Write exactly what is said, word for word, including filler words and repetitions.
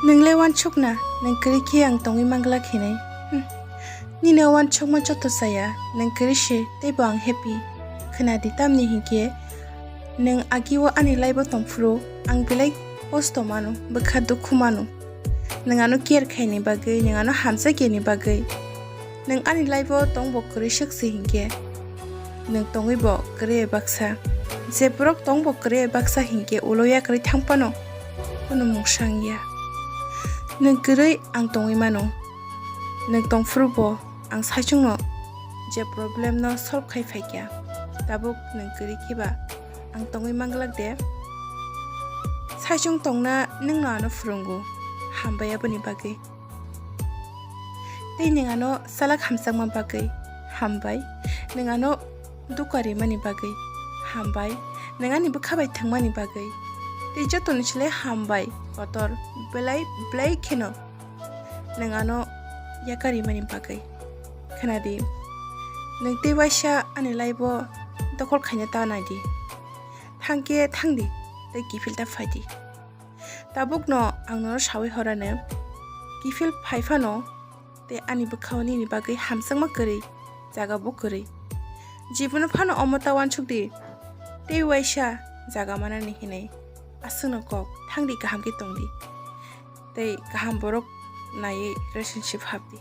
Nwng le wansukna, nwng kwrwi khe ang tongwi manglak hinwi. Hmm. Nini o wansukma joto chaya, nwng kwrwi se teibo ang happy. Khwnadi tamni hinkhe nwng agi o ani life o tongphuru ang belai kosto mano, bwkha dukhu mano. Nwng ano care khaini bagwi, nwng ano hamjakya ni bagwi. Nwng ani life o tongbo kwrwi swk se hinkhe, nwng tongwi bo kwrwi bai baksa. Je borok tongbo kwrwi bai baksa hinkhe ulo yakarwi thang phano, bono mungsa wngya. Nwng kwrwi ang tongwi mano. Nwng tongphuru bo ang saichungno je problem no solve khai phaikha. Tabuk nwng kwrwi khe ba ang tongwi manglak de. Saichung tongna nwngno ano phwrwngo. Hambai aboni bagwi. Tei nwng ano salak hamjakma bagwi. Hambai. Nwng ano dukha rimani bagwi. Hambai. Nwng ani bwkha bai thwngmani bagwi. Tei jotoni slai hambai. Kotor. Belai, belai kheno. Nwng ano yakarwi mani bagwi. Khwnadi, nwng tei waisa ani life o dokhol khaina ta naidi. Thangkhe thangdi, tei kiphil ta phaidi. Tabukno ang nono sawi horano, kiphil phai phano tei ani bwkhao nini bagwi hamjakma kwrwi, jaga bo kwrwi. Jibono phano omo ta wansukdi, tei waisa jaga manani hinwi. Aswkno kok, thangdi kaham khe tongdi. Tei kaham borok naiwi relationship hapdi.